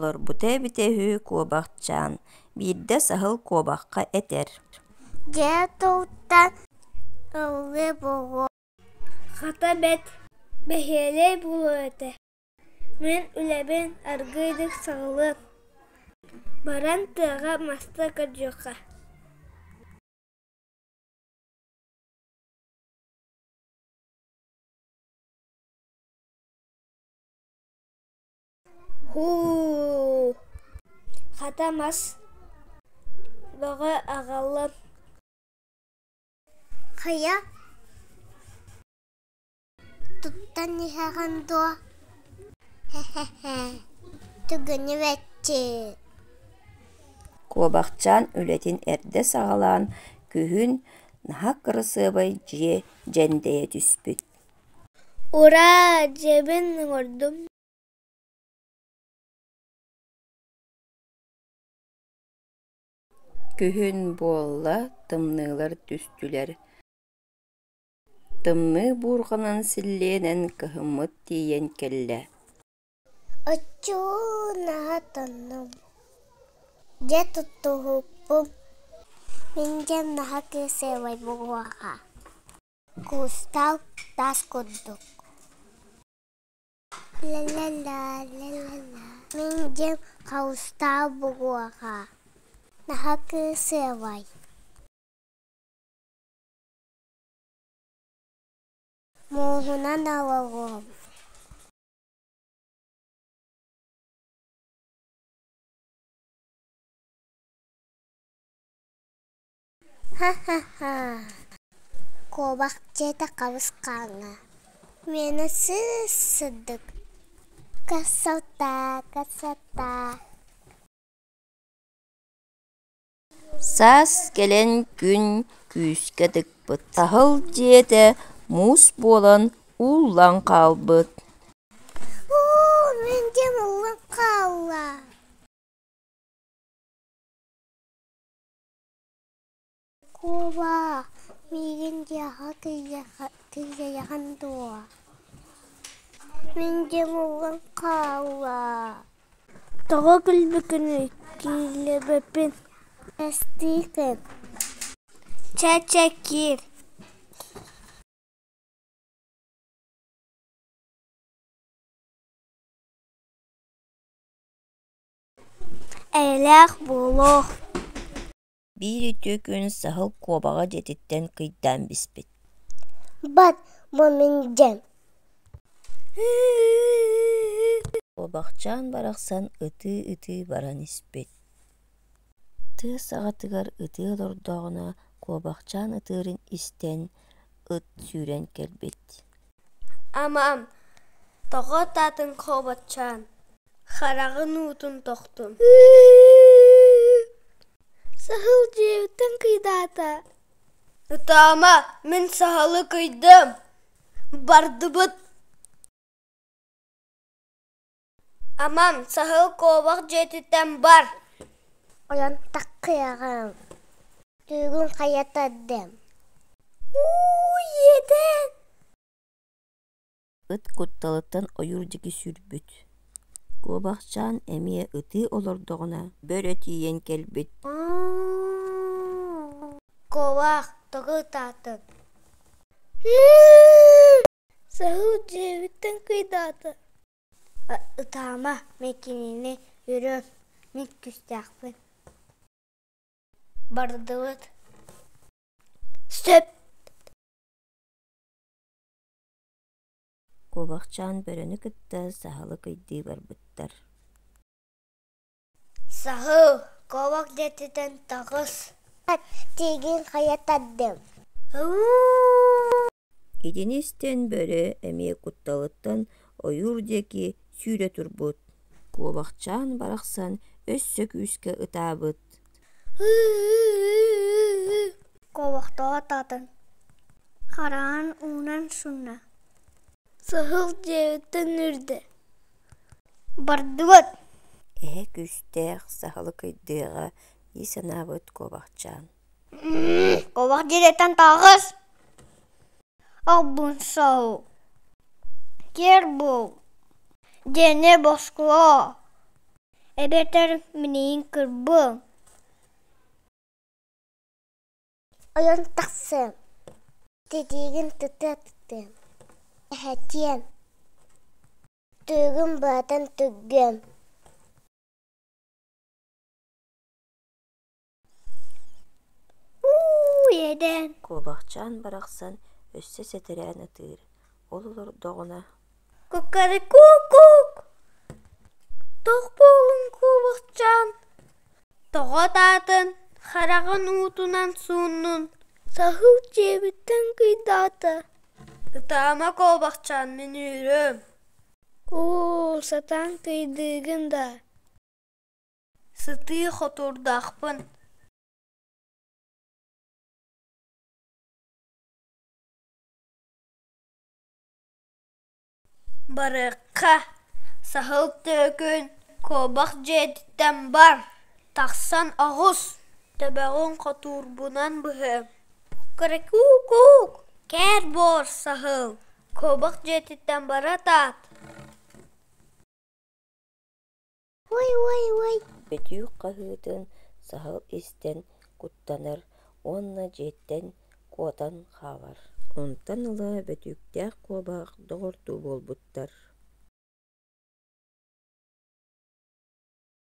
Олорбута эбитэ үһү куобахчаан, биирдэ саһыл куобахха этэр: Дьэ тылтан ыллыы буолуо Хата бэт, бэһиэлэй буолуо этэ, мин үлэбин аргыыйдык саҕалыам, баран тыаҕа маста көрдүөххэ Һуу, хата мас бөҕө аҕаллым Хайа, туттан иһэҕин дуо? Һэ-һэ-һэ, түгэни бэччи Куобахчаан үлэтин эрдэ саҕалаан, күһүн наһаа кырасыабай дьиэ дьэндэйэ түспүт. Ураа, дьиэбин оҥордум Күһүн буолла, тымныылар түстүлэр, тымныы буурҕанан силлиэнэн кыһыммыт тиийэн кэллэ. Оччуу наһаа тоннум, дьэ туттуһукпун, мин дьиэм наһаа кырасыабай буолуоҕа, куустаах таас курдук Ла-ла-ла, ла-ла-ла, мин дьиэм хауустаах буолуоҕа, наһаа кырасыабай Мууһунан олоруом Ха-ха-ха, куобах дьиэтэ хабыс-хаҥа, миэнэ сыс-сырдык, красота, красота Саас кэлэн күн күүскэ тыкпыт, саһыл дьиэтэ муус буолан ууллан хаалбыт. Уу, мин дьиэм ууллан хаалла Куобах, миигин дьиэҕэ киллэрэҕин дуо? Мин дьиэм ууллан хаалла Тоҕо күлбүккүнүй, киирбэппин Бырастыы Чэ, чэ, киир Эйэлээх буолуох Биир үтүө күн саһыл куобаҕы дьиэтиттэн кыйдаан биспит. Бат, бу мин дьиэм Куобахчаан барахсан ытыы-ытыы баран испит. Тыа саҕатыгар ытыы олордоҕуна куобахчаан ытыырын истэн, ыт сүүрэн кэлбит. Амам, тоҕо ытаатыҥ куобахчаан, хараҕын уутун тохтун Саһыл дьиэбиттэн кыйдаата Ытаама, мин саһылы кыйдым, бардыбыт Амам, саһыл куобах дьиэтиттэн бар Ойон таххыаҕым, түүгүн хайа тардым Уу, иэдээн Ыт кутталыттан ойуур диэки сүүрбүт. Куобахчаан эмиэ ытыы олордоҕуна, бөрө тиийэн кэлбит. Куобах, тоҕо ытаатыҥ Саһыл дьиэбиттэн кыйдаата Ытаама, мин кинини үрүөм, мин күүстээхпин Бардыбыт Сөп Куобахчаан бөрөнү кытта саһылы кыйдыы барбыттар. Саһыл, куобах дьиэтиттэн таҕыс Тиигин хайа тардым Итини истэн бөрө эмиэ кутталыттан ойуур диэки сүүрэ турбут. Куобахчаан барахсан өссө күүскэ ытаабыт. Куобахтаах ытаатыҥ, хараҕын уунан суунна, саһыл дьиэбиттэн үрдэ, бардыбыт Эһэ күүстээх саһылы кыйдыаҕа дии санаабыт куобахчаан. Куобах дьиэтиттэн таҕыс, албын саһыл, киэр буол, дьиэни босхолоо. Эбэтэр миниин кырбыам Ойон тахсыам, титиигин тыта тутуом, эһэтиэм, Тыыгын баатан түргүөм Уу, иэдээн Куобахчаан барахсан өссө сэтэрээн ытыыр, ол олордоҕуна Кукареку-куук! Туох буоллуҥ, куобахчаан? Тоҕо ытаатын, хараҕын уутунан сууннун? Саһыл дьиэбиттэн кыйдаата Ытаама, куобахчаан, мин үүрүөм Оо, сатаан кыйдыыгын даа Сытыы хотуурдаахпын Барыахха, саһыл түөкүн, куобах дьиэтиттэн бар, тахсан оҕус, төбөҕүн хотуурбунан быһыам Кукареку-куук, кээр буор саһыл, куобах дьиэтиттэн бара таат Уой уой уой Бөтүүк хаһыытын саһыл истэн куттанар уонна дьиэттэн куотан хаалар. Онтон ыла бөтүүктээх куобах доҕордуу буолбуттар.